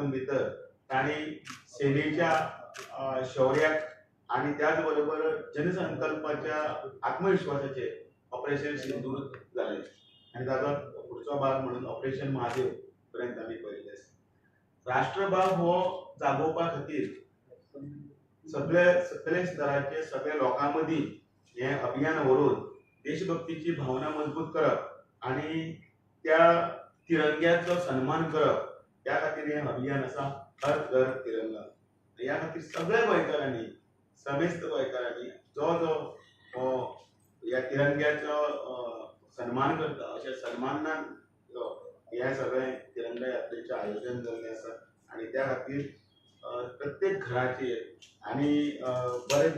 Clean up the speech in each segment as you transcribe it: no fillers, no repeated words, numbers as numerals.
हातूंत भितर तांणी सेनेच्या शौर्याक आनी त्याच बरोबर जनसंकल्पाच्या आत्मविश्वासाचे ऑपरेशन सिंदूर जालें आनी ताचो पुढचो भाग म्हणून ऑपरेशन महादेव पर्यंत आमी पळयल्लें आसा. राष्ट्रभाव हो जागोवपा खातीर सगळे सगळे स्तराचे सगळ्या लोकां मदीं हें अभियान व्हरून देशभक्तीची भावना मजबूत करप आनी त्या तिरंग्याचो सन्मान करप त्या खातीर हें अभियान आसा हर घर तिरंगा. ह्या खातीर सगळ्या गोंयकारांनी, समेस्त गोंयकारांनी जो जो ह्या तिरंग्याचो सन्मान करता अशें सन्मानान हें सगळें तिरंगा यात्रेचें आयोजन जाल्लें आसा आनी त्या खातीर प्रत्येक घराचेर आनी बरे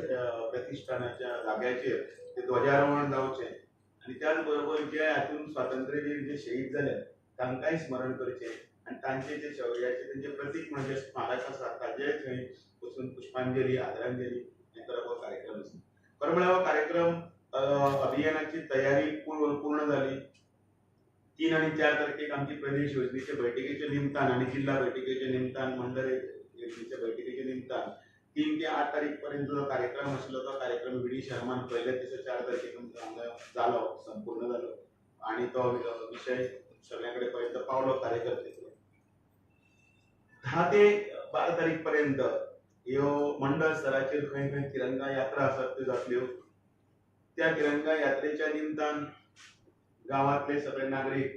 प्रतिश्ठानाच्या जाग्याचेर ते ध्वजारोहण जावचें आनी त्याच बरोबर जे हातूंत स्वातंत्र्यवीर जे शहीद जाले तांकांय स्मरण करचें आनी तांचे जे शौर्याचे तेंचे प्रतीक म्हणजे स्मारक आसा ताजेय थंय वचून पुष्पांजली आदरांजली हें करप हो कार्यक्रम आसा. खरें म्हळ्यार हो कार्यक्रम अभियानाची तयारी पूर्ण जाली. 3 आनी 4 तारखेक आमची प्रदेश योजनेचे बैठकीच्या निमतान आनी जिल्हा बैठकीच्या निमतान, मंडळ योजनेच्या बैठकीच्या निमतान 3 ते 8 तारीख पर्यंत जो कार्यक्रम आशिल्लो तो कार्यक्रम व्ही डी शर्मान पयल्या दिसा 4 तारखेक हांगा जालो, संपूर्ण जालो आनी तो विशय सगळ्या कडेन पर्यंत पावलो कार्यकर्ते. 10 ते 12 तारीख पर्यंत ह्यो मंडळ स्तराचेर खंय खंय तिरंगा यात्रा आसात त्यो जातल्यो. त्या तिरंगा यात्रेच्या निमतान गांवांतले सगळे नागरीक,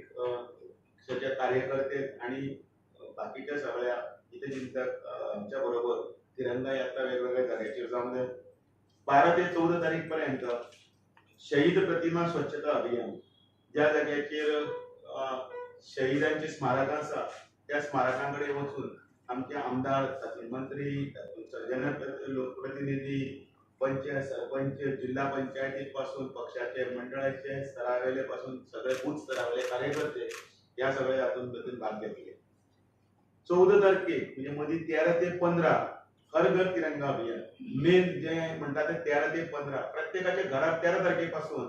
सगळे कार्यकर्ते आनी बाकीच्या सगळ्या हितचिंतक आमच्या बरोबर तिरंगा यात्रा वेगवेगळ्या जाग्याचेर जावंक जाय. 12 ते 14 तारीख पर्यंत शहीद प्रतिमा स्वच्छता अभियान, ज्या जाग्याचेर शहीदांची स्मारकां आसा त्या स्मारकां कडेन वचून आमचे आमदार, तातूंत मंत्री, तातूंत लोकप्रतिनिधी, पंचायत, सरपंच, जिल्हा पंचायती पासून पक्षाचे, मंडळाचे स्तरावेले पासून सगळे बूथ स्तरावेले कार्यकर्ते ह्या सगळ्या हातूंत भाग घेतले. 14 तारखेक म्हणजे मदीं 13 ते 15 हर घर तिरंगा अभियान, मेन जे म्हणटा ते 13 ते 15 प्रत्येकाच्या घरात 13 तारखे पासून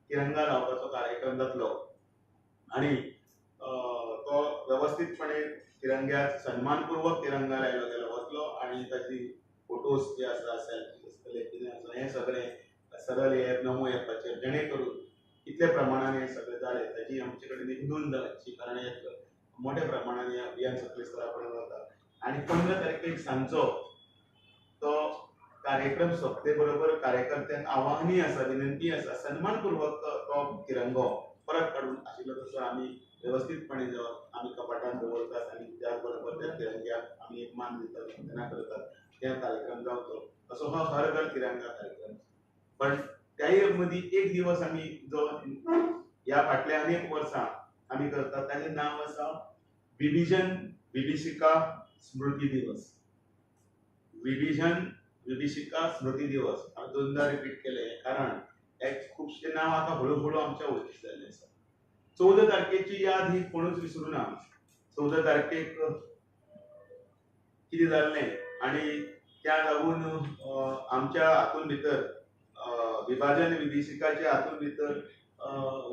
तिरंगा लावपाचो कार्यक्रम जातलो आनी तो वेवस्थीतपणे तिरंग्याक सन्मानपूर्वक तिरंगा लायलो गेलो वतलो आनी ताची फोटोज जे आसा, सेल्फी आसतले, कितें आसा हें सगळें सरळ एप, नमो एपाचेर जेणे करून कितले प्रमाणान हें सगळें जालें ताची आमचे कडेन एक नोंद जावची, कारण एक मोठ्या प्रमाणान हें अभियान सगळे स्तरा पर्यंत वता. आनी 15 तारखेक सांजचो तो कार्यक्रम सोंपते बरोबर कार्यकर्त्यांक आव्हानूय आसा, विनंती आसा, सन्मानपूर्वक तो तिरंगो परत काडून आशिल्लो तसो आमी वेवस्थीतपणे जो आमी कपाटान दवरतात आनी त्याच बरोबर त्या तिरंग्याक आमी एक मान दितात, वंदना करतात, त्या कार्यक्रम जावचो असो हो हर घर तिरंगा कार्यक्रम. पण त्याय मदीं एक दिवस आमी जो ह्या फाटल्या अनेक वर्सां आमी करतात ताचें नांव आसा विभीषण विभीषिका स्मृती दिवस. विभीषण विभीषिका स्मृती दिवस हांवें 2दा रिपीट केलें कारण एक खुबशें नांव आतां हळू हळू आमच्या वळखीचें जाल्लें आसा. 14 तारखेची याद ही कोणूच विसरूं ना. 14 तारखेक कितें जाल्लें आनी त्या लागून आमच्या हातूंत भितर विभाजन विभीषिकाच्या हातूंत भितर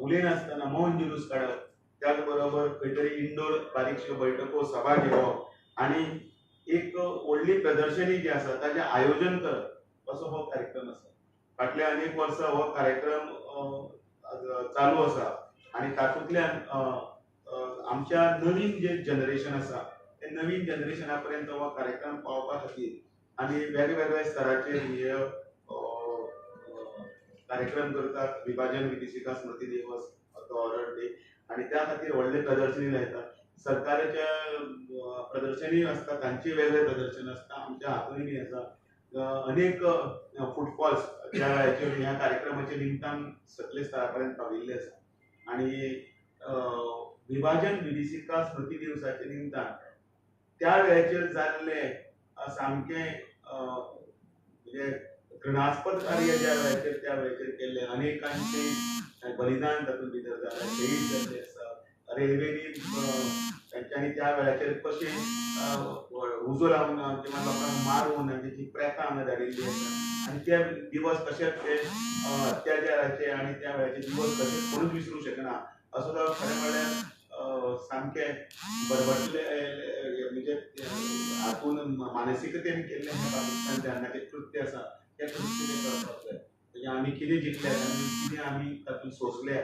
उलयनासतना मौन जुलूस काडप, त्याच बरोबर खंय तरी इंडोर बारीकश्यो बैठको, सभा घेवप आनी एक व्हडली प्रदर्शनी जी आसा ताचें आयोजन करप असो हो कार्यक्रम आसा. फाटल्या अनेक वर्सां हो कार्यक्रम चालू आसा आनी तातूंतल्यान आमच्या नवीन जे जनरेशन आसा ते नवीन जनरेशना पर्यंत हो कार्यक्रम पावपा खातीर आमी वेगवेगळ्या स्तराचेर हे कार्यक्रम करतात. विभाजन विभीषिका स्मृती दिवस, तो हॉरर डे, आनी त्या खातीर व्हडले प्रदर्शनी लायतात. सरकाराच्या प्रदर्शनी आसता, तांचे वेगळे प्रदर्शन आसता, आमच्या हातूनय बी आसा. अनेक फुटफॉल्स त्या वेळाचेर ह्या कार्यक्रमाच्या निमतान सगळे स्तरा पर्यंत पाविल्ले आसा आनी विभाजन विभीषिका स्मृती दिवसाच्या निमतान त्या वेळाचेर जाल्ले सामकें म्हणजे घृणास्पद कार्य ज्या वेळाचेर त्या वेळाचेर केल्लें, अनेकांचे बलिदान तातूंत भितर जालें, शहीद जाल्ले आसा. रेल्वेनी तांच्यांनी त्या वेळाचेर कशें उजो लावन किंवा लोकांक मारून तांची प्रेतां हांगा धाडिल्ली आसा आनी ते दिवस कशेच ते अत्याचाराचे आनी त्या वेळाचे दिवस कशेच कोणूच विसरूंक शकना असो तो खरें म्हणल्यार सामकें बरबटले म्हणजे हातून मानसिकतेन केल्लें हें पाकिस्तान जेन्ना तें कृत्य आसा त्या कृत्य तें कळपाक जाय. म्हणजे आमी कितें जिखल्यात आनी कितें आमी तातूंत सोंसल्या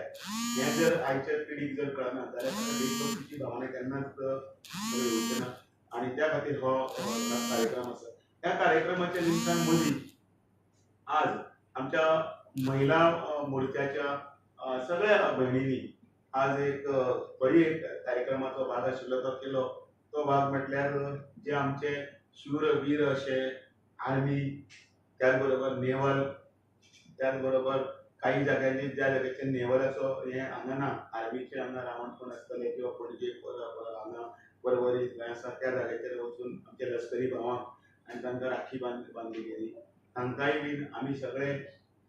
हें जर आयच्या पिढीक जर कळना जाल्यार ताका देशभक्तीची भावना केन्नाच येवची ना आनी त्या खातीर हो कार्यक्रम आसा. ह्या कार्यक्रमाच्या निमतान मदीं आज आमच्या महिला मोर्चाच्या सगळ्या भयणींनी आज एक बरी एक कार्यक्रमाचो भाग आशिल्लो तो केलो. तो भाग म्हटल्यार जे आमचे शूरवीर अशे आर्मी, त्याच बरोबर नेव्हल, त्याच बरोबर काही जाग्यांनी ज्या जाग्याचेर नेव्हलाचो हें हांगा ना, आर्मीचे हांगा रावण कोण आसतले किंवा पणजे हांगा पर्वरी खंय आसा त्या जाग्याचेर वचून आमच्या लश्करी भावांक आनी तांकां राखी बांदली गेली. तांकांय बीन आमी सगळे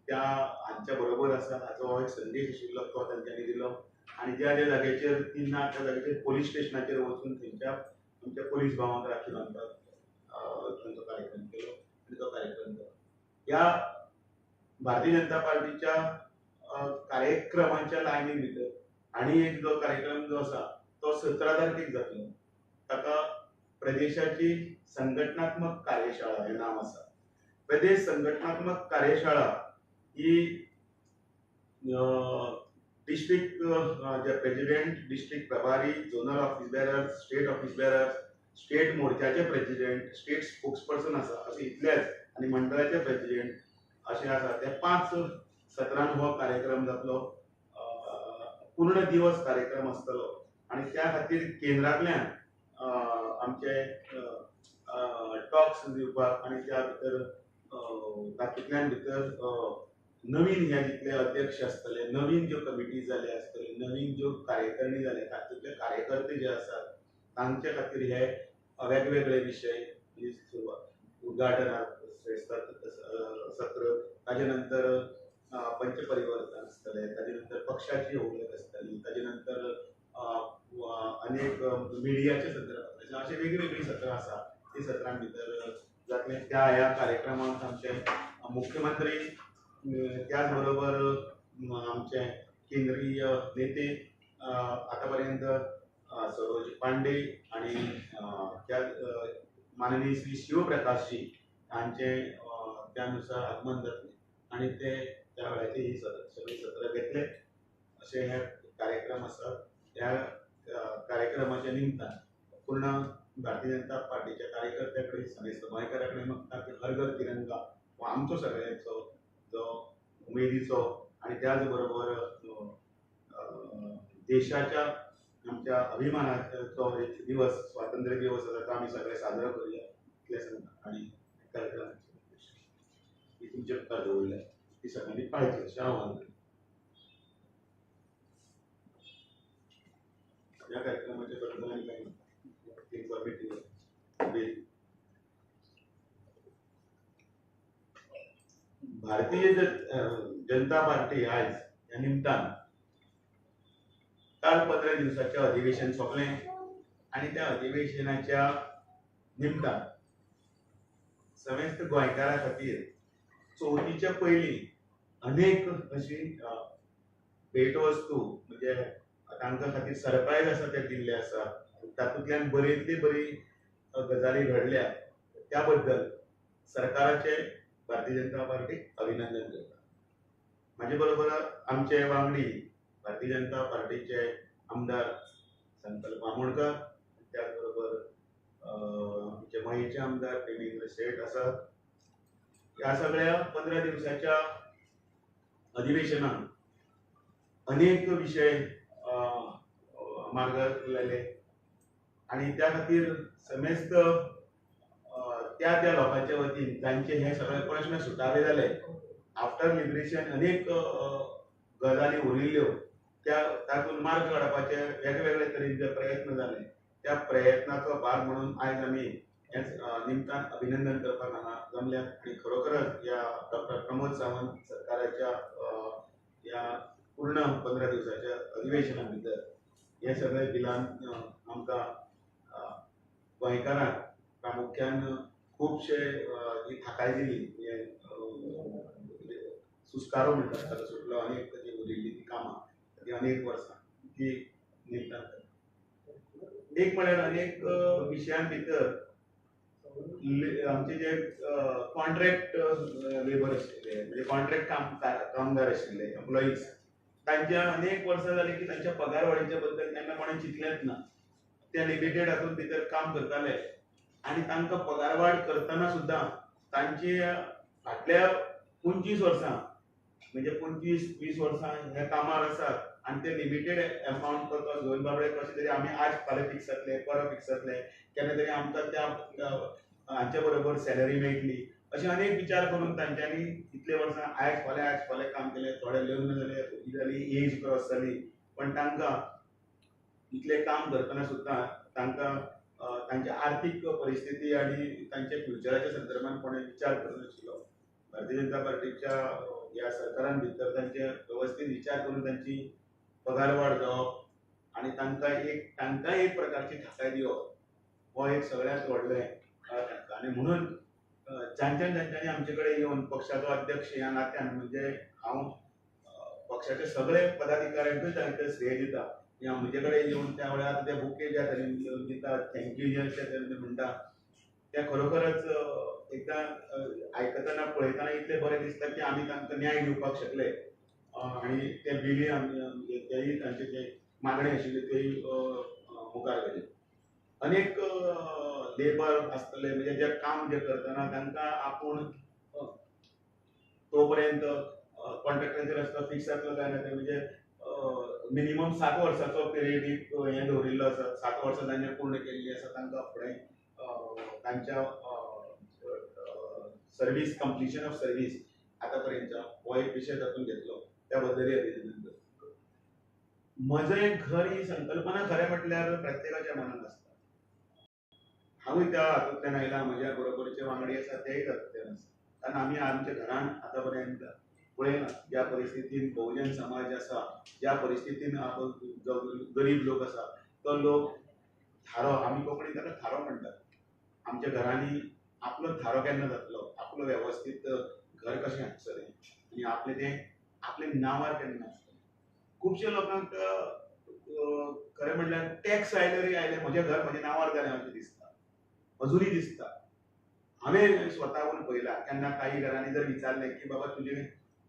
त्या हांच्या बरोबर आसा हाचो हो एक संदेश आशिल्लो तो तांच्यांनी दिलो. आनी ज्या ज्या जाग्याचेर ती ना त्या जाग्याचेर पोलीस स्टेशनाचेर वचून थंयच्या आमच्या पोलीस भावांक राखी बांदपाक तांचो कार्यक्रम केलो आनी तो कार्यक्रम केलो. ह्या भारतीय जनता पार्टीच्या कार्यक्रमाच्या लायनी भितर आनी एक जो कार्यक्रम जो आसा तो 17 तारखेक जातलो. ताका प्रदेशाची संघटनात्मक कार्यशाळा हें नांव आसा. प्रदेश संघटनात्मक कार्यशाळा ही डिस्ट्रिक्ट जे प्रेजिडेंट, डिस्ट्रिक्ट प्रभारी, zonal office bearers, state office bearers, state मोर्चाचे प्रेजिडेंट, स्टेट स्पोक्सपर्सन आसा अशे इतलेच आनी मंडळाचे प्रेजिडेंट अशें आसा. ते 5 सत्रांत हो कार्यक्रम जातलो. पूर्ण दिवस कार्यक्रम आसतलो आनी त्या खातीर केंद्रांतल्यान आमचे टॉक्स दिवपाक आनी त्या भितर तातूंतल्यान भितर नवीन ह्या जितले अध्यक्ष आसतले, नवीन ज्यो कमिटी जाले आसतले, नवीन ज्यो कार्यकारणी जाले तातूंतले कार्यकर्ते जे आसात तांचे खातीर हे वेगवेगळे विशय सुरवात उद्घाटनाक सत्र, ताजे नंतर पंचपरिवर्तन आसतलें, ताजे नंतर पक्षाची उलट आसतली, ताजे नंतर अनेक मिडियाचे सत्र, अशे वेगवेगळीं सत्रां आसा ती सत्रां भितर जातलें. त्या ह्या कार्यक्रमाक आमचे मुख्यमंत्री, त्याच बरोबर आमचे केंद्रीय नेते आतां पर्यंत सरोज पांडे आनी त्या माननीय श्री शिवप्रकाशजी हांचे त्या नुसार आगमन जातलें आनी ते त्या वेळाचेर ही सगळीं सत्रां घेतले. अशे हे कार्यक्रम आसात. ह्या कार्यक्रमाच्या निमतान पूर्ण भारतीय जनता पार्टीच्या कार्यकर्त्या कडेन, समेस्त गोंयकारां कडेन मागता की हर घर तिरंगा हो आमचो सगळ्यांचो जो उमेदीचो आनी त्याच बरोबर देशाच्या आमच्या अभिमानाचो एक दिवस, स्वातंत्र्य दिवस आसा तो आमी सगळे साजरो करुया इतलें सांगता आनी कार्यक्रमाची ही तुमच्या मुखार दवरल्या ती सगळ्यांनी पाळची अशें आव्हान करता. ह्या कार्यक्रमाच्या बद्दल आनी कांय इन्फॉर्मेटीव भारतीय जनता पार्टी आयज ह्या निमतान काल 15 दिवसाचें अधिवेशन सोंपलें आनी त्या अधिवेशनाच्या निमतान समेस्त गोंयकारां खातीर चवथीच्या पयलीं अनेक अशी भेटवस्तू म्हणजे तांकां खातीर सरप्रायज आसा ते दिल्ले आसा. तातूंतल्यान बरेंतली बरी गजाली घडल्या त्या बद्दल सरकाराचे भारतीय जनता पार्टीक अभिनंदन करता. म्हाजे बरोबर आमचे वांगडी भारतीय जनता पार्टीचे आमदार संकल्प आमोणकर, त्याच बरोबर आमचे मयेचे आमदार प्रेमेंद्र शेट आसात. ह्या सगळ्या 15 दिवसाच्या अधिवेशनात अनेक विशय मार्गाक लायले आनी त्या खातीर समेस्त त्या त्या लोकांच्या वतीन जांचे हे सगळे प्रश्न सुटावे जाले, आफ्टर लिबरेशन अनेक गजाली उरिल्ल्यो त्या तातूंत मार्ग काडपाचे वेगवेगळे तरेन जे प्रयत्न जाले त्या प्रयत्नाचो भाग म्हणून आयज आमी हेच निमतान अभिनंदन करपाक हांगा जमल्यात. आनी खरोखरच ह्या डॉक्टर प्रमोद सावंत सरकाराच्या ह्या पूर्ण 15 दिवसाच्या अधिवेशना भितर हे सगळे बिलान आमकां गोंयकारांक प्रामुख्यान खुबशे जी थाकाय दिली, सुस्कारो म्हणटात ताका सुटलो, अनेक जी उरिल्ली ती कामां ती अनेक वर्सां ती निमतान. एक म्हळ्यार अनेक विशयां भितर आमचे जे कॉन्ट्रॅक्ट लेबर आशिल्ले, म्हणजे कॉन्ट्रॅक्ट कामगार आशिल्ले एम्प्लॉईज, तांच्या अनेक वर्सां जाली की तांच्या पगारवाडीच्या बद्दल केन्ना कोणें चिंतलेंच ना. ते लिमिटेड हातूंत भितर काम करताले आनी तांकां पगारवाड करतना सुद्दां तांची फाटल्या 25 वर्सां, म्हणजे 25-20 वर्सां ह्या कामार आसात आनी ते लिमिटेड एमावंट करता घेवन बाबडे कशें तरी आमी आज फाल्यां फिक्स जातले, परत फिक्स जातले, केन्ना तरी आमकां त्या हांचे बरोबर सॅलरी मेळटली अशें अनेक विचार करून तांच्यांनी इतले वर्सां आयज फाल्यां काम केलें. थोडे लग्न जाले, भुरगीं जाली, एज क्रॉस जाली, पण तांकां इतलें काम करतना सुद्दां तांकां तांची आर्थीक परिस्थिती आनी तांच्या फ्युचराच्या संदर्भात कोणें विचार करिनाशिल्लो. भारतीय जनता पार्टीच्या ह्या सरकारान भितर तांचे वेवस्थीत विचार करून तांची पगारवाड जावप आनी तांकां एक प्रकारची थाकाय दिवप हो एक सगळ्यांत व्हडलें तांकां. आनी म्हणून जांच्यांनी आमचे कडेन येवन पक्षाचो अध्यक्ष ह्या नात्यान, म्हणजे हांव पक्षाचे सगळे पदाधिकाऱ्यांकूय तांकां श्रेय दिता की म्हजे कडेन येवन त्या वेळार ते बुके ज्या तरेन दितात, thank you जे तरेन म्हणटा, ते खरोखरच एकदां आयकतना पळयतना इतलें बरें दिसता की आमी तांकां न्याय दिवपाक शकले आनी ते बिलूय आमी तेय तांचे जे मागणी आशिल्ली तेय मुखार गेले. अनेक लेबर आसतले, म्हणजे जे काम जे करतना तांकां आपूण तो पर्यंत कॉन्ट्रॅक्टाचेर आसता फिक्स जातलो काय ना ते, म्हणजे मिनिमम 7 वर्साचो पिरियड हें दवरिल्लो आसा. 7 वर्सां तांणी पूर्ण केल्ली आसा, तांकां फुडें तांच्या सर्वीस कंप्लिशन ऑफ सर्वीस आतां पर्यंत हो एक विशय तातूंत घेतलो, त्या बद्दलय अभिनंदन करता. म्हजें एक घर ही संकल्पना खरें म्हटल्यार प्रत्येकाच्या मनांत आसता. हांवूय त्या हातूंतल्यान आयला, म्हज्या बरोबरचे वांगडी आसा तेय तातूंतल्यान आसा. कारण आमी आमच्या घरान आतां पर्यंत पळयना ज्या परिस्थितीन बहुजन समाज आसा, ज्या परिस्थितीन आपण जो गरीब लोक आसा तो लोक थारो, आमी कोंकणीन ताका थारो म्हणटात. आमच्या घरांनी आपलो थारो केन्ना जातलो, आपलो वेवस्थीत घर कशें आसतलें आनी आपलें तें आपल्या नांवार केन्ना आसतलें. खुबशे लोकांक खरें म्हणल्यार टॅक्स आयले आयले म्हजें घर म्हज्या नांवार जालें अशें दिसता, अजुनूय दिसता. हांवें स्वताहून पळयलां, केन्ना काही घरांनी जर विचारलें की बाबा तुजें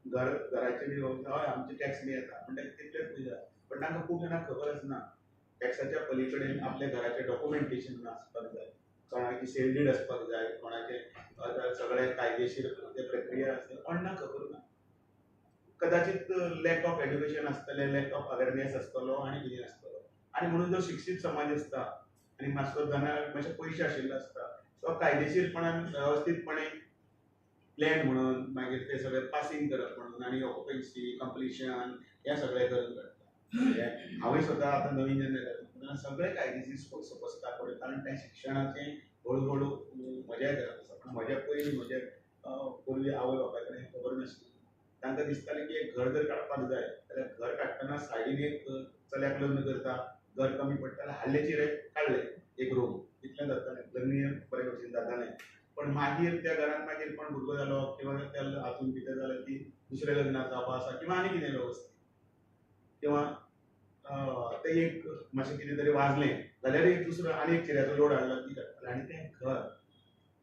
घर घराचें बी हय आमचे टॅक्स बी येता म्हणटा तितलेच पयशे, पण तांकां खूब जाणांक खबर आसना टॅक्साच्या पली कडेन आपल्या घराचें डॉक्युमेंटेशन आसपाक जाय, कोणाची सेल did आसपाक जाय, कोणाचे सगळे कायदेशीर ते प्रक्रिया आसता, कोणाक खबर ना. कदाचित लॅक ऑफ एड्युकेशन आसतलें, लॅक ऑफ अवेरनेस आसतलो आनी कितें आसतलो. आनी म्हणून जो शिक्षीत समाज आसता आनी मातसो जाणां मातशे पयशे आशिल्ले आसता तो कायदेशीरपणान वेवस्थीतपणे प्लॅन म्हणून मागीर ते सगळे पासींग करप म्हणून आनी ऑक्युपन्सी कंप्लिशन हें सगळें करून काडटा. हांवूय स्वता आतां नवीन जेन्ना करता तेन्ना सगळें कायदेशीर सपस्कार पडटा, कारण तें शिक्षणाचें हळू हळू म्हज्याय घरांत आसा. पण म्हज्या पयलीं म्हज्या पूर्वी आवय बापाय कडेन खबर नाशिल्ली. तांकां दिसतालें की एक घर जर काडपाक जाय जाल्यार घर काडटना सायडीन एक चल्याक लग्न करता, घर कमी पडटा हाडले चिरे काडले एक रूम इतलें जातालें, लग्न बरे भशेन जातालें. पण मागीर त्या घरान मागीर कोण भुरगो जालो किंवा त्या हातून भितर जालें की दुसरें लग्न जावपा आसा किंवा आनी कितें वेवस्था किंवा तें एक मातशें कितें तरी वाजलें जाल्यार एक दुसरो आनी एक चिऱ्याचो लोड हाडलो की काडटाले. आनी तें घर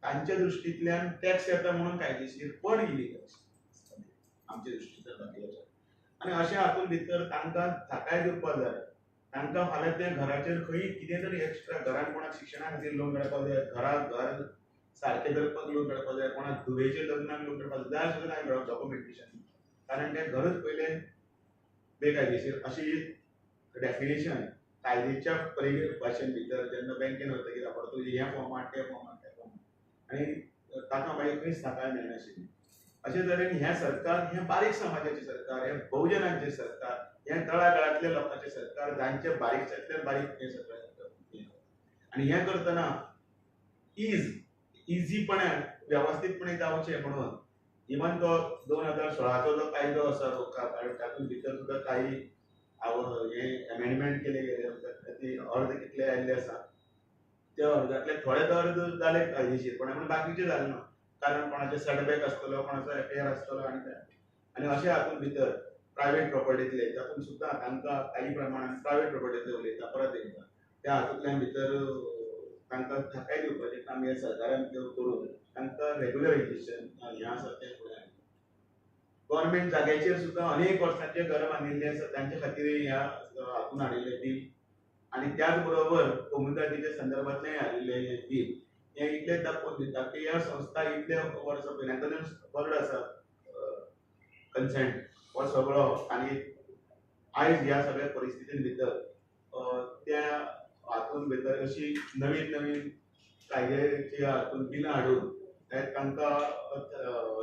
तांच्या दृश्टींतल्यान टॅक्स येता म्हणून कायदेशीर पण इलिगल आमच्या दृश्टींतल्यान बाकीच्या. आनी अशें हातूंत भितर तांकां थाकाय दिवपाक जाय. तांकां फाल्यां त्या घराचेर खंय कितें तरी एक्स्ट्रा घरान कोणाक शिक्षणा खातीर लोन काडपाक जाय, घराक घर सारकें करपाक लोन काडपाक जाय, कोणाक धुवेचेर लग्नाक लोन काडपाक जाय सुद्दां कांय मेळप डॉक्युमेंटेशन, कारण तें घरच पयलें बेकायदेशीर अशी डेफिनेशन कायद्याच्या परिभाशेन भितर जेन्ना बँकेन वतकीर आपण तुजें हें फॉर्माट तें फॉर्माट तें फॉर्माट आनी ताका मागीर खंयच थाकाय मेळनाशिल्ली. अशे तरेन हें सरकार हें बारीक समाजाचें सरकार, हें बहुजनांचें सरकार, हें तळागाळांतल्या लोकांचें सरकार, जांचे बारीकशांतल्यान बारीक हें सगळें. आनी हें करतना इझीपणान वेवस्थीतपणे जावचें म्हणून इवन तो 2016चो जो कायदो आसा तातूंत भितर सुद्दां काही हे एमेंडमेंट केले गेले, ते अर्ज कितले आयिल्ले आसा त्या अर्जांतले थोडे अर्ज जाले कायदेशीरपणान, पूण बाकीचे जाले ना, कारण कोणाचे सेटबॅक आसतलो, कोणाचो एफआयआर आसतलो आनी ते. आनी अशें हातूंत भितर प्रायवेट प्रॉपर्टींतले तातूंत सुद्दां तांकां काही प्रमाणान प्रायवेट प्रॉपर्टींतले उलयता परत एकदां त्या हातूंतल्यान भितर तांकां थाकाय दिवपाचें काम ह्या सरकारान करून तांकां रेगुलरायझेशन हें आसा तें फुडें हाडलें. गव्हर्मेंट जाग्याचेर सुद्दां अनेक वर्सांचे घर बांदिल्ले आसा तांचे खातीर ह्या हातून हाडिल्लें बील आनी त्याच बरोबर कोमुनिदादीच्या संदर्भांतलें हाडिल्लें हें बील हें इतलें दाखोवन दिता की ह्या संस्था इतले वर्सां पयलीं आतां बॉर्ड आसा कन्सेंट हो सगळो आनी आयज ह्या सगळ्या परिस्थितीन भितर त्या हातून भितर अशी नवीन नवीन कायद्याच्या हातून बिलां हाडून तांकां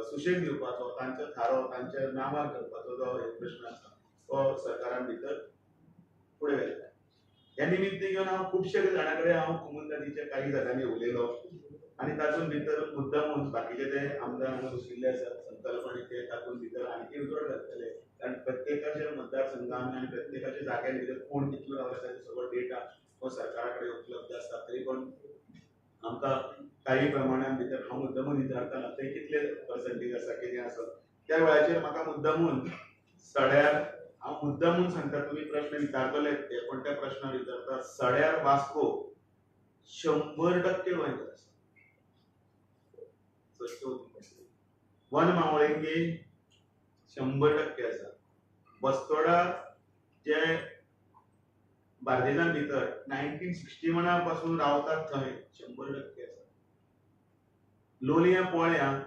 सुशेग दिवपाचो, तांचो थारो तांच्या नांवार करपाचो जो एक प्रश्न आसा तो सरकारान भितर फुडें व्हेला. ह्या निमित्त घेवन हांव खुबशे जाणां कडेन हांव कोमुनिदादीच्या काही जाग्यांनी उलयलो आनी तातूंत भितर मुद्दामून बाकीचे ते आमदार हांगा बशिल्ले आसात संकल्प आनी ते तातूंत भितर आणखी उजवाड घालतले, कारण प्रत्येकाच्या मतदारसंघान आनी प्रत्येकाच्या जाग्यान भितर कोण कितलो रावला ताचो सगळो डेटा हो सरकारा कडेन उपलब्ध आसता. तरी पण आमकां काही प्रमाणान भितर हांव मुद्दामून विचारतालो थंय कितले पर्संटेज आसा कितें आसा त्या वेळाचेर म्हाका मुद्दामून सड्यार हांव मुद्दामून सांगता तुमी प्रश्न विचारतले ते पण त्या प्रश्नार विचारता सड्यार वास्को 100% गोंयकार आसा. वन मावळेंगी 100% आसा. बस्तोडा जे बार्देजान भितर 1961 पासून रावतात थंय 100% आसा. लोलयां पोळ्यां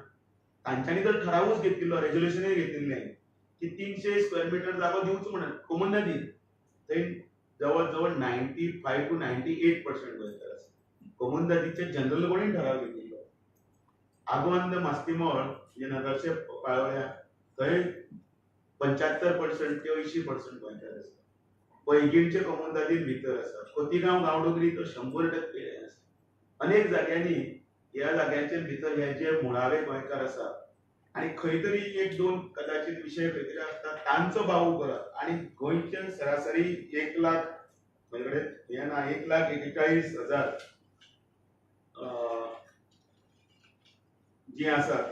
तांच्यांनी तर ठरावूच घेतिल्लो, रेजोल्युशनूय घेतिल्लें की 300 स्क्वेअर मिटर जागो दिवचो म्हणून कोमुनिदादी थंय जवळ जवळ 95 to 98% गोंयकार आसा. कोमुनिदादीचे जनरल बॉडीन ठराव घेतिल्लो. आगवंद मास्तीमळ जे नगरचे पाळोळ्या थंय 75% ते 80% गोंयकार आसा. पैगीणचे कोमुनिदादीन भितर आसा. खोतीगांव गांवडोंगरी तर 100% आसा. अनेक जाग्यांनी ह्या जाग्यांचे भितर हे जे मुळावे गोंयकार आसा आनी खंय तरी एक दोन कदाचित विशय खंय तरी आसता तांचो बावू करप आनी गोंयचे सरासरी 1 लाख म्हजे कडेन हें ना 1,41,000 जी आसात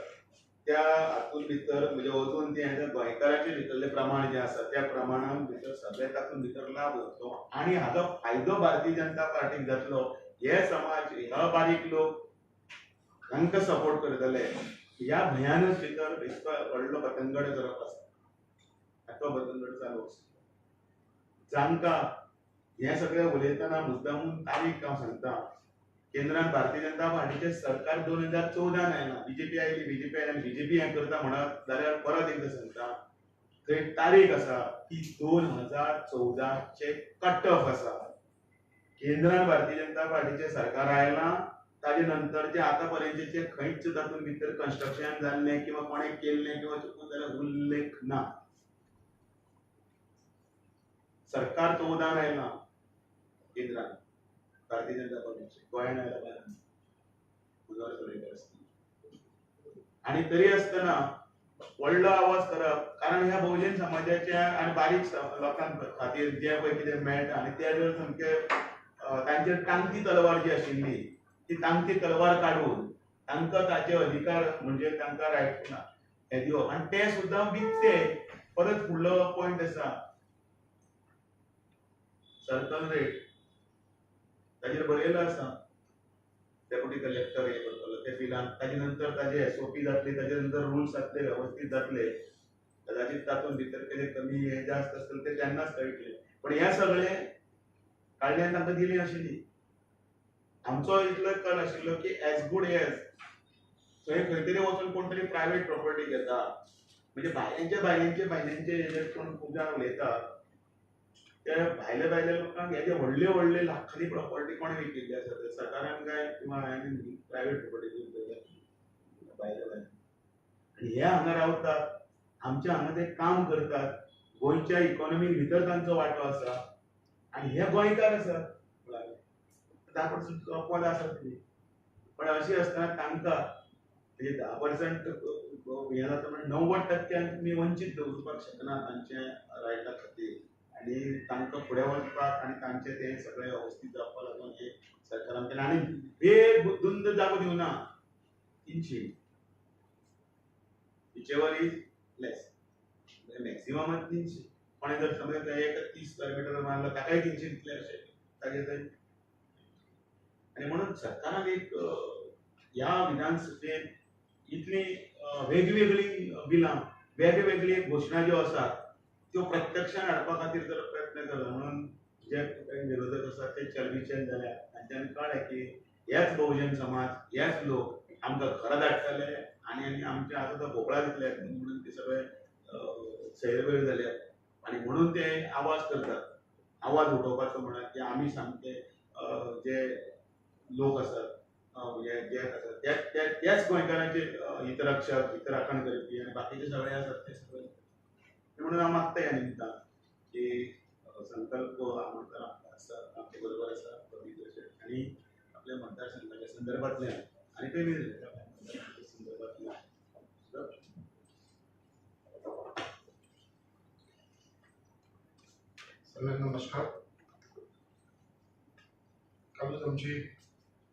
त्या हातूंत भितर म्हणजे अजून ते गोंयकाराचे भितरलें प्रमाण जें आसा त्या प्रमाणान भितर सगळे तातूंत भितर लाभ जातलो आनी हाजो फायदो भारतीय जनता पार्टीक जातलो. हे समाज ह्या बारीक लोक तांकां सपोर्ट करतले ह्या भयानच भितर व्हडलो पतंगड करप आसा. तो पतंगड चालू आसा. जांकां हें सगळें उलयतना मुद्दामून तारीख हांव सांगता, केंद्रान भारतीय जनता पार्टीचें सरकार 2014 आयलां, बीजेपी आयली, बीजेपी आयली आनी बीजेपी हें करता म्हणत जाल्यार परत एकदां सांगता थंय तारीख आसा ती 2014 कट ऑफ आसा. केंद्रान भारतीय जनता पार्टीचें सरकार आयलां ताजे नंतर जे आतां पर्यंतचे खंयच तातूंत भितर कन्स्ट्रक्शन जाल्लें किंवा कोणें केल्लें किंवा चुकून जाल्यार उल्लेख ना. सरकार 14 आयलां केंद्रान भारतीय जनता पार्टीचे, गोंयान आयला बारा मनोहर पर्रीकर आसतना आनी तरी आसतना व्हडलो आवाज करप, कारण ह्या बहुजन समाजाच्या आनी बारीक लोकां खातीर जें पळय कितें मेळटा आनी ते जर सामके तांचेर टांगती तलवार जी आशिल्ली ती तांगती तलवार काडून तांकां ताचे अधिकार म्हणजे तांकां रायट ना हे दिवप आनी ते सुद्दां विकते. परत फुडलो पॉयंट आसा सर्कल रेट, ताजेर बरयलो आसा डेप्युटी कलेक्टर हे करतलो ते बिलान, ताजे नंतर ताजे एसओपी जातले, ताजे नंतर रुल्स जातले, वेवस्थीत जातले, कदाचित तातूंत भितर कितें कमी हे जास्त आसतलें ते तेन्नाच कळटलें. पण हें सगळें काडल्यान तांकां दिलें आशिल्ली. आमचो इतलो कल आशिल्लो की एज गुड एज थंय खंय तरी वचून कोण तरी प्रायवेट प्रॉपर्टी घेता, म्हणजे भायल्यांचे भायल्यांचे भायल्यांचे हेजेर कोण खूब जाण उलयता ते भायले भायले लोकांक हेजे व्हडले व्हडले लाखांनी प्रॉपर्टी कोणें विकिल्ली आसा ते सरकारान काय किंवा प्रायवेट प्रॉपर्टी भायले भायले आनी हे हांगा रावतात, आमच्या हांगा ते काम करतात, गोंयच्या इकॉनॉमीन भितर तांचो वांटो आसा आनी हे गोंयकार आसात 10% अपवाद आसात तुमी. पण अशी आसतना तांकां म्हणजे 10% हें जाता म्हणजे 90% तुमी वंचीत दवरपाक शकना तांच्या रायटा खातीर आनी तांकां फुडें वचपाक आनी तांचें तें सगळें वेवस्थीत जावपाक लागून हे सरकारान केलें आनी बेधुंद जागो दिवना 300 whichever is less maximum 300. कोणें जर समज एक 30 स्क्वेअर मिटर मारलो ताकाय 300 दितले अशें ताजें थंय. आनी म्हणून सरकारान एक ह्या विधानसभेत इतली वेगवेगळी बिलां, वेगवेगळी घोशणा ज्यो आसात त्यो प्रत्यक्षान हाडपा खातीर जर प्रयत्न केलो म्हणून जे काही विरोधक आसात ते चलबिचल जाल्या. तांच्यांनी कळ्ळें की हेच बहुजन समाज, हेच लोक आमकां घरां धाडटले आनी आनी आमच्या आतां तो भोपळा दितले म्हणून ते सगळे सैरभैर जाल्यात आनी म्हणून ते आवाज करतात, आवाज उठोवपाचो म्हणा की आमी सामके जे लोक आसात जे जे आसात त्याच गोंयकारांचे हितरक्षक, हितराखण करपी आनी बाकीचे सगळे आसात ते सगळे. म्हणून हांव मागता ह्या निमतान की संकल्प आमोणकर आमकां आसा, आमचे बरोबर आसा रवींद्र शेट आनी आपल्या मतदारसंघाच्या संदर्भांतल्यान आनी पयलीं मतदारसंघाच्या संदर्भांतल्यान. सगळ्यांना नमस्कार. कालूच आमची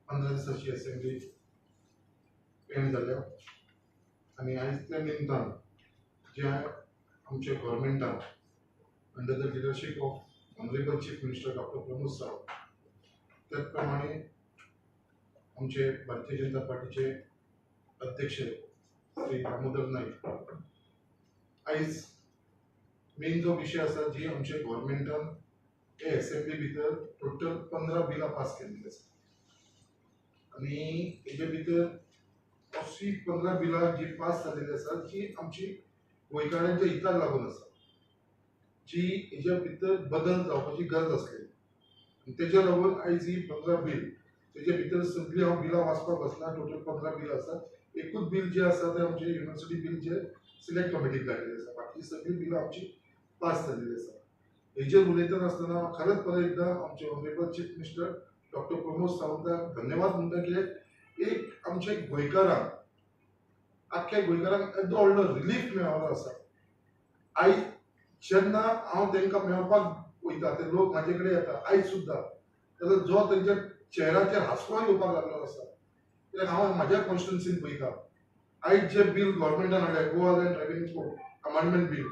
15 दिसाची असेंब्ली एंड जाल्या आनी आयज त्या निमतान जे आमच्या गव्हर्मेंटान under the leadership of honourable chief minister doctor Pramod Sawant, त्याच प्रमाणे आमचे भारतीय जनता पार्टीचे अध्यक्ष श्री दामोदर नाईक, आयज मेन जो विशय आसा जी आमच्या गव्हर्मेंटान हे एसेंब्ली भितर टोटल 15 बिलां पास केल्ली आसा आनी तेजे भितर अशी 15 बिलां जी पास जाल्ली आसा जी आमची गोंयकारांच्या हिताक लागून आसा, जी हेज्या भितर बदल जावपाची गरज आसली आनी तेज्या लागून आयज ही 15 बील तेजे भितर सगळीं हांव बिलां वाचपाक वचना. टोटल 15 बिल आसा. एकूच बील जें आसा तें आमचें युनिवर्सिटी बील जें सिलेक्ट कमिटीक धाडिल्लें आसा, बाकी सगळीं बिलां आमची पास जाल्लीं आसा. हेजेर उलयतना आसतना खरेंच परत एकदां आमचे honourable chief minister doctor Pramod सावंताक धन्यवाद म्हणटा की एक आमच्या गोंयकारांक, आख्ख्या गोंयकारांक येदो व्हडलो रिलीफ मेळ्ळो आसा. आयज जेन्ना हांव तांकां मेळपाक वयता ते लोक म्हाजे कडेन येता आयज सुद्दां, जाल्यार जो तेंच्या चेहऱ्याचेर हांसो येवपाक लागलो आसा. कित्याक हांव म्हाज्या कॉन्स्टिट्युन्सीन पळयता आयज जे बील गव्हर्मेंटान हाडलें Goa land revenue code amendment bill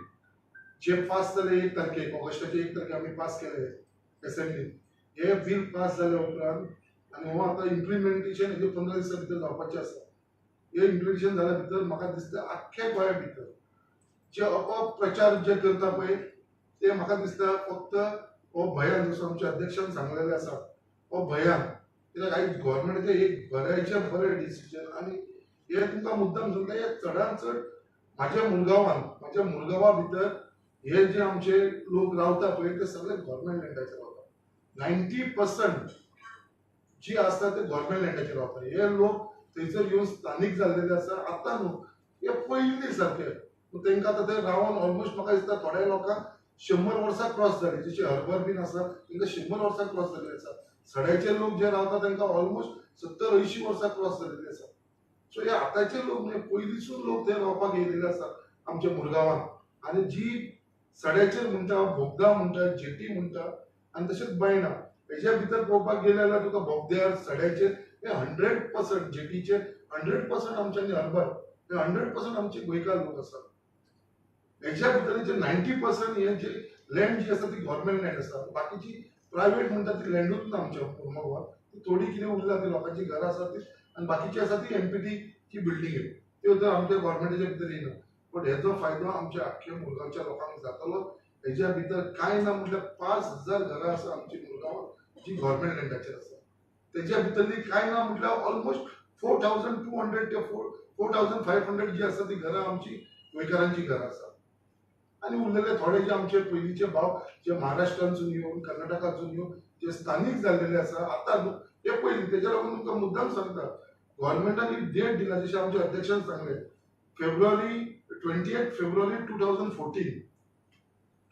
जे पास जाले 1 तारखेक, ऑगस्टाचे 1 तारखेक आमी पास केले एसेंब्लीन, हे बील पास जाल्या उपरांत आनी हो आतां इम्प्लिमेंटेशन हेजे 15 दिसां भितर जावपाचें आसा. हे इम्प्लिमेंटेशन जाल्या भितर म्हाका दिसता आख्ख्या गोंया भितर जे अपप्रचार जे करता पळय ते म्हाका दिसता फक्त हो भंयान, जसो आमच्या अध्यक्षान सांगलेलें आसा हो भंयान, कित्याक आयज गव्हर्मेंटाचें एक बऱ्याचें बरें डिसिजन. आनी हे तुमकां मुद्दाम सांगता, हे चडान चड म्हाज्या मुरगांवान, म्हाज्या मुरगांवा भितर हे जे आमचे लोक रावता पळय ते सगळे गव्हर्मेंट लँडाचेर रावता. 90% जी आसता ते गव्हर्मेंट लँडाचेर रावता. हे लोक थंयसर येवन स्थानीक जाल्लेले आसा आतां न्हू, हे पयलीं सारके तांकां आतां ते रावन ऑलमोस्ट म्हाका दिसता थोड्या लोकांक 100 वर्सां क्रॉस जाली, जशे हर्बर बीन आसा तांकां 100 वर्सां क्रॉस जाल्ली आसा. सड्याचे लोक जे रावता तांकां ऑलमोस्ट 70-80 वर्सां क्रॉस जाल्ली आसा. सो हे आतांचे लोक न्हय, पयलींसून लोक थंय रावपाक येयलेले आसा आमच्या मुरगांवान. आनी जी सड्याचेर म्हणटा, बोगदा म्हणटा, जेटी म्हणटा आनी तशेंच बायणा, हेज्या भितर पळोवपाक गेले जाल्यार तुका बोगद्यार, सड्याचेर हे 100% जेटीचेर 100% आमच्यांनी हर्बर हे 100% आमचे गोंयकार लोक आसात. हेज्या भितर जे 90% हे जे लँड जी आसा ती गव्हर्मेंट लँड आसा, बाकीची प्रायवेट म्हणटा ती लँडूच ना आमच्या मुरगांवांत. ती थोडी कितें उरला ती लोकांची घरां आसा ती आनी बाकीची आसा ती एमपीटीची बिल्डींग त्यो तर आमच्या गव्हर्मेंटाच्या भितर येयना. बट हेजो फायदो आमच्या आख्ख्या मुरगांवच्या लोकांक जातलो. हेज्या भितर कांय ना म्हटल्यार 5000 घरां आसा आमची मुरगांवांत जी गव्हर्मेंट लँडाचेर आसा. तेज्या भितरली कांय ना म्हटल्यार ऑलमोस्ट 4200 ते 4500 जी आसा ती घरां आमची गोंयकारांची घरां आसा. आनी उरलेले थोडे जे आमचे पयलींचे भाव जे महाराष्ट्रांतसून येवन, कर्नाटकांतसून येवन जे स्थानीक जाल्लेले आसा आतां न्हू, हे पयलीं. तेज्या लागून तुमकां मुद्दाम सांगता गव्हर्मेंटान एक डेट दिला, जशें आमच्या अध्यक्षान सांगलें 28 फेब्रुवारी 2014,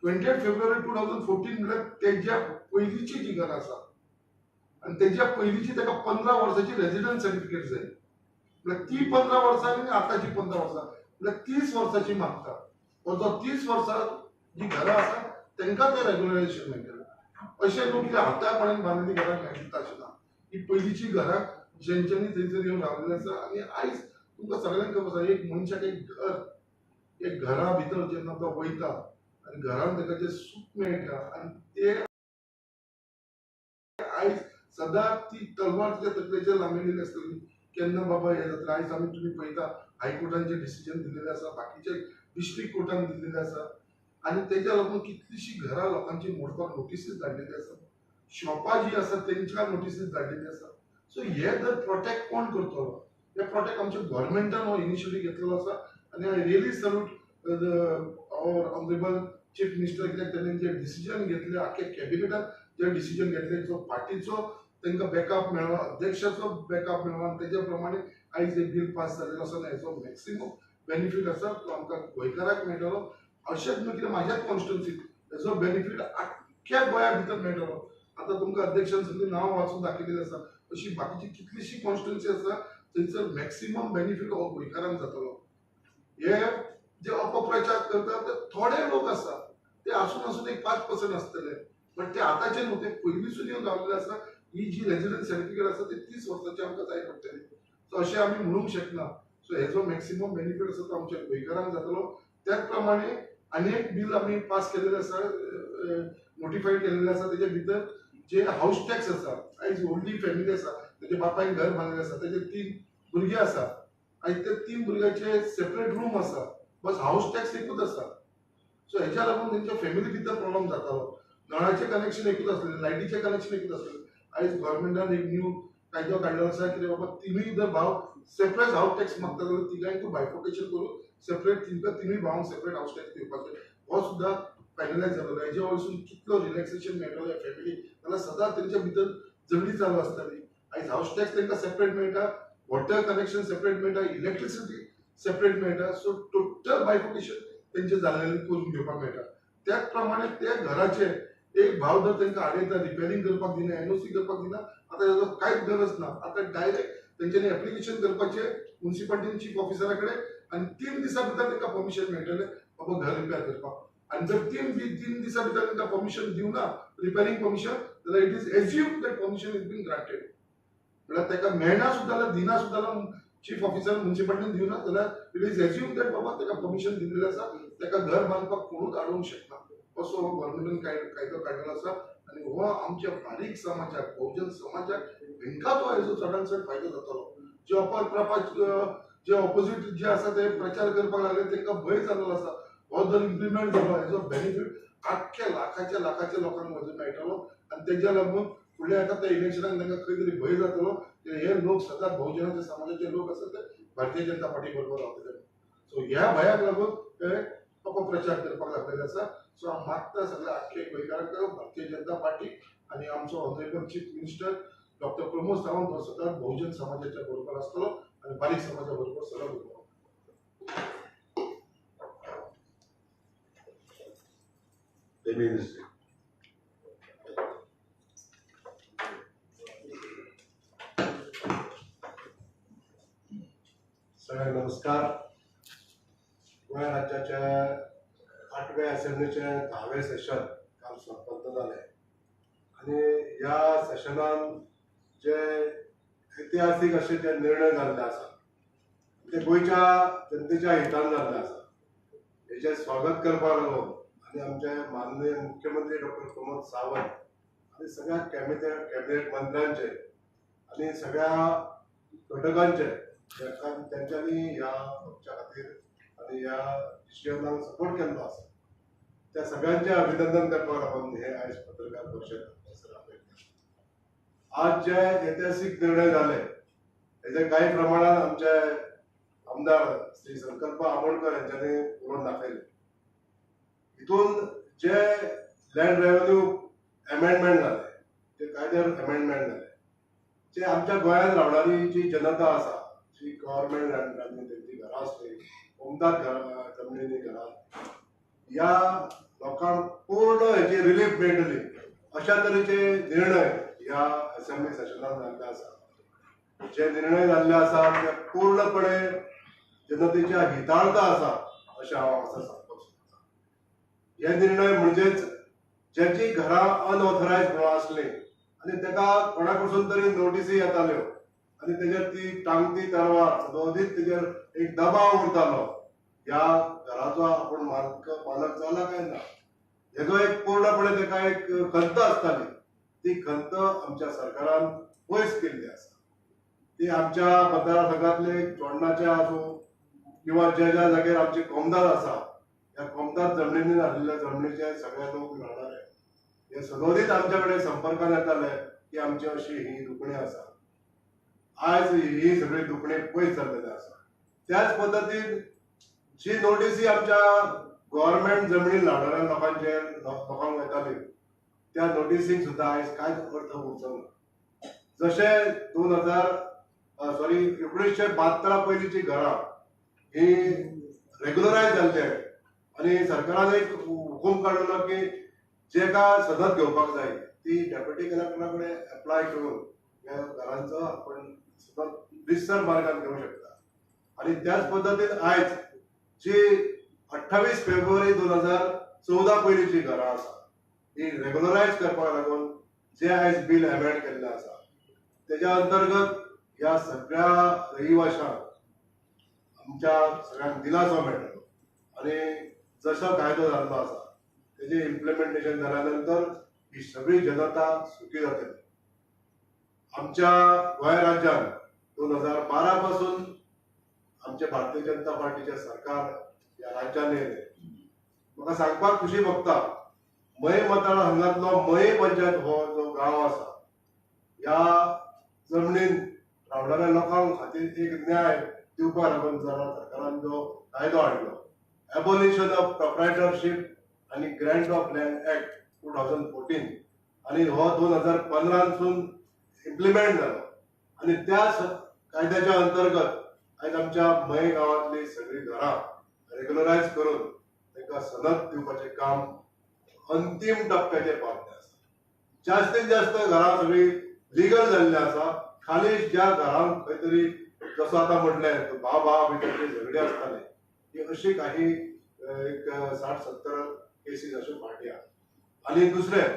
28 फेब्रुवारी 2014 म्हळ्यार तेज्या पयलींची जी घरां आसा आनी तेज्या पयलींची ताका 15 वर्सांची रेजिडन्स सर्टिफिकेट जाय, म्हळ्यार ती 15 वर्सां आनी आतांची 15 वर्सां म्हळ्यार 30 वर्सांची मागता. हो जो 30 वर्सां जी घरां आसा तांकां तें रेगुलरायझेशन मेळटलें. अशें न्हू की आतां बांदिल्ली घरां मेळटा अशें ना, ही पयलींची घरां जेंच्यांनी थंयसर येवन रावलेली आसा. आनी आयज तुमकां सगळ्यांक खबर आसा एक मनशाक एक घर, एक घरा भितर जेन्ना तो वयता आनी घरान ताका जें सूख मेळटा आनी ते आयज सदांच ती तलवार तिच्या तकलेचेर लांबयलेली आसतली केन्ना बाबा हें जातलें. आयज आमी तुमी पळयता हायकोर्टान जे डिसिजन दिल्लेलें आसा, बाकीचे डिस्ट्रिक्ट कोर्टान दिल्लेलें आसा आनी तेज्या लागून कितलीशीं घरां लोकांची मोडपाक नोटिसीस धाडलेली आसा, शॉपां जीं आसा तेंच्या नोटिसीस धाडलेली आसा. सो हे जर प्रोटेक्ट कोण करतलो? हे प्रोटेक्ट आमच्या गव्हर्मेंटान हो इनिशिएटीव घेतलेलो आसा आनी I really salute our honourable chief minister, कित्याक तेणें जे डिसिजन घेतले, आख्या कॅबिनेटान जे डिसिजन घेतले, जो पार्टीचो तांकां बॅकअप मेळ्ळो, अध्यक्षाचो बॅकअप मेळ्ळो आनी तेज्या प्रमाणे आयज हे बील पास जाल्लें आसा आनी हेचो मॅक्सिमम बेनिफीट आसा तो आमकां गोंयकाराक मेळटलो. अशेंच न्हू कितें म्हाज्याच कॉन्स्टिट्युन्सीक हेचो बेनिफीट आख्ख्या गोंया भितर मेळटलो. आतां तुमकां अध्यक्षान सगळीं नांवां वाचून दाखयलेलीं आसा, अशी बाकीची कितलीशी कॉन्स्टिट्युन्सी आसा थंयसर मॅक्सिमम बेनिफीट हो गोंयकारांक जातलो. हे जे अपप्रचार करतात ते थोडे लोक आसा, ते आसून आसून एक 5% आसतले, बट ते आतांचे न्हू, ते पयलींसून येवन रावलेले आसा. ही जी रेजिडन्स सर्टिफिकेट आसा ती 30 वर्सांची आमकां जाय पडटली. सो अशें आमी म्हणूंक शकना. सो हेजो मॅक्सिमम बेनिफीट आसा तो आमच्या गोंयकारांक जातलो. त्याच प्रमाणे आनी एक बील आमी पास केलेलें आसा, नोटिफाय केलेलें आसा, तेजे भितर जे हावस टॅक्स आसा, आयज व्हडली फॅमिली आसा, तेजे बापायन घर बांदलेलें आसा, तेजे 3 भुरगीं आसा, आयज ते 3 भुरग्याचे सेपरेट रूम आसा, बस हावस टॅक्स एकूच आसा. सो हेच्या लागून तेंच्या फॅमिली भितर प्रॉब्लम जातालो. नळाचें कनेक्शन एकूच आसलें, लायटीचें कनेक्शन एकूच आसलें. आयज गव्हर्मेंटान एक न्यू कायदो काडलेलो आसा कितें बाबा तिनूय जर भाव सेपरेट हावस टॅक्स मागता जाल्यार तिगांयकूय बायफर्केशन करून सेपरेट तिनकां तिनूय भावांक सेपरेट हावस टॅक्स दिवपाचें हो सुद्दां फायनलायज जालो. हेजे वयरसून कितलो रिलॅक्सेशन मेळटलो ह्या फॅमिली, जाल्यार सदांच तेंच्या भितर झगडी चालू आसताली. आयज हावस टॅक्स तेंकां सेपरेट मेळटा, वॉटर कनेक्शन सेपरेट मेळटा, इलेक्ट्रिसिटी सेपरेट मेळटा. सो टोटल बायफर्केशन तेंचें जाल्लें करून घेवपाक मेळटा. त्याच प्रमाणे त्या घराचे एक भाव जर तांकां आडयता, रिपेरींग करपाक दिना, एनओसी करपाक दिना, आतां हेजो कांयच गरज ना. आतां डायरेक्ट तेंच्यांनी एप्लिकेशन करपाचें मुन्सिपालिटीन चीफ ऑफिसरा कडेन आनी 3 दिसां भितर तांकां परमिशन मेळटलें बाबा घर रिपेर करपाक. आनी जर 3 दिसां भितर तांकां परमिशन दिवना रिपेरींग परमिशन, जाल्यार it is assume that permission is been granted. म्हळ्यार ताका मेळना सुद्दां जाल्यार, दिना सुद्दां जाल्यार, चीफ ऑफिसर मुन्सिपालिटीन दिवना जाल्यार it is assume that बाबा ताका परमिशन दिल्लें आसा, ताका घर बांदपाक कोणूच आडोवंक शकना. असो हो गव्हर्मेंटान कायदो काडलेलो आसा आनी हो आमच्या बारीक समाजाक, बहुजन समाजाक हेंकां तो हेजो चडान चड फायदो जातलो. जे जे ऑपोजीट जे आसा ते प्रचार करपाक लागले तांकां भंय जाल्लो आसा. हो जर इम्प्लिमेंट जालो हेजो बेनिफीट आख्ख्या लाखाच्या लाखाच्या लोकांक हेजो मेळटलो आनी तेज्या लागून फुडल्या येता त्या इलेक्शनाक तांकां खंय तरी भंय जातलो की हे लोक सदांच बहुजनाच्या समाजाचे लोक आसा ते भारतीय जनता पार्टी बरोबर रावतले. सो ह्या भंयाक लागून ते अपप्रचार करपाक लागलेले आसा. सो हांव मागता सगळ्या आख्खे गोंयकारांक, भारतीय जनता पार्टी आनी आमचो honourable chief minister doctor Pramod Sawant हो सदांच बहुजन समाजाच्या बरोबर आसतलो आनी बारीक समाजा बरोबर सदांच उबो रावतलो. सगळ्यांक नमस्कार. गोंय राज्याच्या 8व्या असेंब्लीचें 10वें सेशन काल संपन्न जालें आनी ह्या सेशनान जे ऐतिहासीक अशे जे निर्णय जाल्ले आसा ते गोंयच्या जनतेच्या हितान जाल्ले आसा. हेचें स्वागत करपाक लागून आनी आमचे माननीय मुख्यमंत्री डॉक्टर प्रमोद सावंत आनी सगळ्या कॅबिनेट मंत्र्यांचे आनी सगळ्या घटकांचे तेंच्यांनी ह्या पक्षा खातीर आनी ह्या डिसिजनाक सपोर्ट केल्लो आसा त्या सगळ्यांचें अभिनंदन करपाक लागून हे आयज पत्रकार परिशद हांगासर आपयल्या. आज जे ऐतिहासीक निर्णय जाले हेजे कांय प्रमाणान आमचे आमदार श्री संकल्प आमोणकर हेंच्यांनी उलोवन दाखयलें. हितून जे लँड रेव्हेन्यू एमेंडमेंट जाले, जे कायद्यार एमेंडमेंट जाले, जे आमच्या गोंयांत रावणारी जी जनता आसा, जी गव्हर्मेंट लँडांनी तेंची घरां आसली, उमदात जमनींनी घरां, ह्या लोकांक पूर्ण हेची रिलीफ मेळटली अशा तरेचे निर्णय ह्या असेंब्ली सेशनान जाल्ले आसा. जे निर्णय जाल्ले आसा ते पूर्णपणे जनतेच्या हितार्थ आसा अशें हांव हांगासर सांगपाक सोदतां. हे निर्णय म्हणजेच ज्याची घरां अनऑथरायज म्हणून आसली आनी ताका कोणा कडसून तरी नोटीसी येताल्यो आनी तेजेर ती टांगती तरवार सदोदीत तेजेर एक दबाव उरतालो, ह्या घराचो आपूण मालक जाला काय ना हेजो एक पूर्णपणे ताका एक खंत आसताली. ती खंत आमच्या सरकारान पयस केल्ली आसा. ती आमच्या मतदारसंघातले चोडणाचे आसूं किंवा ज्या ज्या जाग्यार आमचे कोमदार आसा त्या कोमदार जमनीन आशिल्ल्या जमनीचे सगळे लोक रावणारे हे सदोदीत आमच्या कडेन संपर्कान येताले की आमची अशी ही दुखणी आसा. आयज ही सगळी दुखणी पयस जाल्लेली आसा. त्याच पद्दतीन जी नोटीसी आमच्या गव्हर्मेंट जमनीन रावणाऱ्या लोकांचेर लोकांक येताली त्या नोटीसींक सुद्दां आयज कांयच अर्थ उरचो ना. जशें 1972 पयलींची घरां ही रेगुलरायज जाल्ली आनी सरकारान एक हुकूम काडलेलो की जेका सदत घेवपाक जाय ती डेप्युटी कलेक्टरा कडेन एप्लाय करून ह्या घरांचो आपण सदत रितसर मार्गान घेवंक शकता. आनी त्याच पद्दतीन आयज जी 28 फेब्रुवारी 2014 पयलींची घरां आसा ही रेगुलरायज करपाक लागून जे आयज बील अमेंड केल्लें आसा तेज्या अंतर्गत ह्या सगळ्या रहिवाशांक आमच्या सगळ्यांक दिलासो मेळटलो आनी जसो कायदो जाल्लो आसा तेजें इम्प्लिमेंटेशन जाल्या नंतर ही सगळी जनता सुखी जातली. आमच्या गोंय राज्यान 2012 पासून आमचे भारतीय जनता पार्टीचें सरकार ह्या राज्यान येयलें. म्हाका सांगपाक खुशी भोगता मये मतदारसंघांतलो मये पंचायत हो जो गांव आसा ह्या जमनीन रावणाऱ्या लोकां खातीर एक न्याय दिवपाक लागून सरकारान जो कायदो हाडलो एबोलिशन ऑफ प्रोप्रायटरशीप आनी ग्रँट ऑफ लँड एक्ट 2014 आनी हो 2015 इम्प्लिमेंट जालो आनी त्या कायद्याच्या अंतर्गत आयज आमच्या मये गांवांतली सगळीं घरां रेगुलरायज करून तांकां सनद दिवपाचें काम अंतीम टप्प्याचेर पावल्लें आसा. जास्तीत जास्त घरां सगळीं लिगल जाल्लीं आसा. खाली ज्या घरांक खंय तरी जसो आतां म्हटलें भाव भावा भितर जे झगडे आसताले ती अशी काही एक 60-70 केसीस अश्यो फाटीं आसा. आनी दुसरें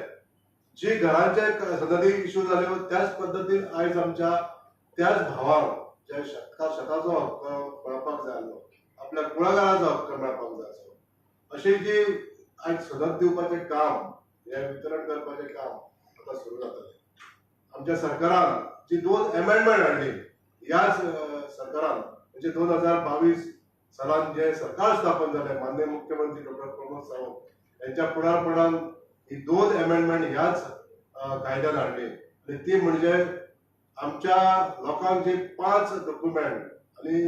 जी घरांचे सनदी इश्यू जाल्यो त्याच पद्दतीन आयज आमच्या त्याच भावांक ज्या शेताचो हक्क मेळपाक जाय आसलो आपल्या कुळागराचो हक्क मेळपाक जाय आसलो अशी जी आयज सनद दिवपाचें काम हें वितरण करपाचें काम आतां सुरू जातलें. आमच्या सरकारान जी 2 एमेंडमेंट हाडली ह्या सरकारान म्हणजे 2022 सालान जे सरकार स्थापन जालें माननीय मुख्यमंत्री डॉक्टर प्रमोद सावंत यांच्या फुडारपणान ही 2 एमेंडमेंट ह्याच कायद्यान हाडली आनी ती म्हणजे आमच्या लोकांक जे 5 डॉक्युमेंट आनी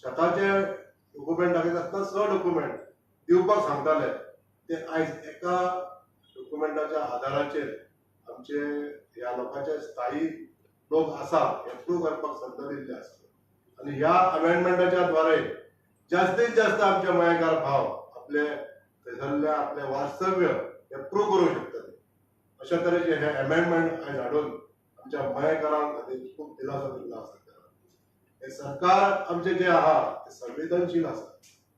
शेताचे डॉक्युमेंट दाखयता आसतना 6 डॉक्युमेंट दिवपाक सांगताले ते आयज एका डॉक्युमेंटाच्या आदाराचेर आमचे ह्या लोकांचे स्थायी लोक आसा हे प्रूव करपाक संद दिल्ली आसा. आनी ह्या अमेंडमेंटाच्या द्वारे जास्तीत जास्त आमचे मयेकार भाव आपले थंयसरले आपले वास्तव्य हे प्रूव करूंक शकतले. अशा तरेचे हे अमेंडमेंट आयज हाडून आमच्या मयेकारां खातीर खूब दिलासो दिल्लो आसा. हे सरकार आमचें जें आहा तें संवेदनशील आसा,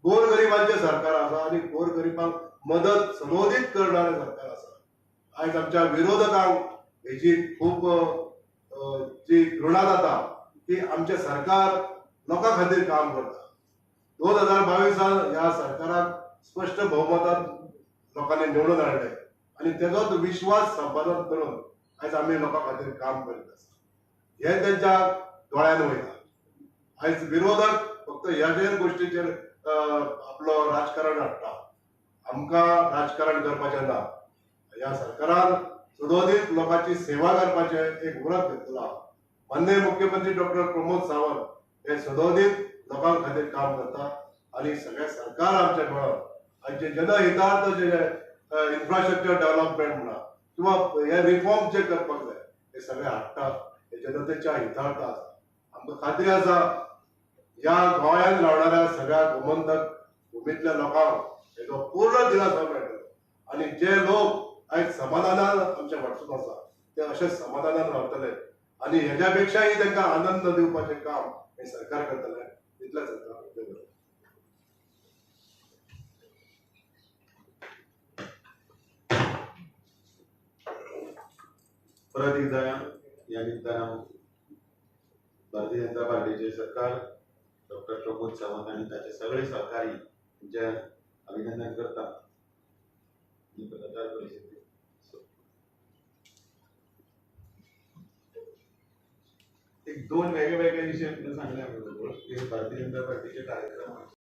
गोरगरिबांचें सरकार आसा आनी गोरगरिबांक मदत सदोदीत करणारें सरकार आसा. आयज आमच्या विरोधकांक हेजी खूब जी घृणा जाता की आमचें सरकार लोकां खातीर काम करता. 2022 ह्या सरकाराक स्पश्ट बहुमतान लोकांनी निवडून हाडलें आनी तेजोच विश्वास संपादन करून आयज आमी लोकां खातीर काम करीत आसा. हें तेंच्या दोळ्यान वयता. आयज विरोधक फक्त ह्या गोश्टीचेर आपलो राजकारण हाडटा. आमकां राजकारण करपाचें ना. ह्या सरकारान सदोदीत लोकांची सेवा करपाचें एक व्रत घेतलां. माननीय मुख्यमंत्री डॉक्टर प्रमोद सावंत हे सदोदीत लोकां खातीर काम करता आनी सगळें सरकार आमचें मेळोन आनी जे जनहितार्थ जे इन्फ्रास्ट्रक्चर डेव्हलपमेंट म्हणा किंवा हे रिफॉर्म जे करपाक जाय हे सगळे हाडटा, हे जनतेच्या हितार्थ आसा. आमकां खात्री आसा ह्या गोंयांत रावणाऱ्या सगळ्या गोमंतक भुमींतल्या लोकांक हेजो पूर्ण दिलासो मेळटलो आनी जे लोक आयज समाधानान आमच्या वाटसून आसा ते अशेच समाधानान रावतले आनी हेज्या पेक्षाय तांकां आनंद दिवपाचें काम हें सरकार करतलें. इतलेंच जाता. परत एकदा ह्या निमतान हांव भारतीय जनता पार्टीचे सरकार डॉक्टर प्रमोद सावंत आनी ताचे सगळे सहकारी हांचें अभिनंदन करता. पत्रकार परिशदेक एक दोन वेगळे वेगळे विशय तुमी सांगले आमी बरोबर. एक भारतीय जनता पार्टीचे कार्यक्रम.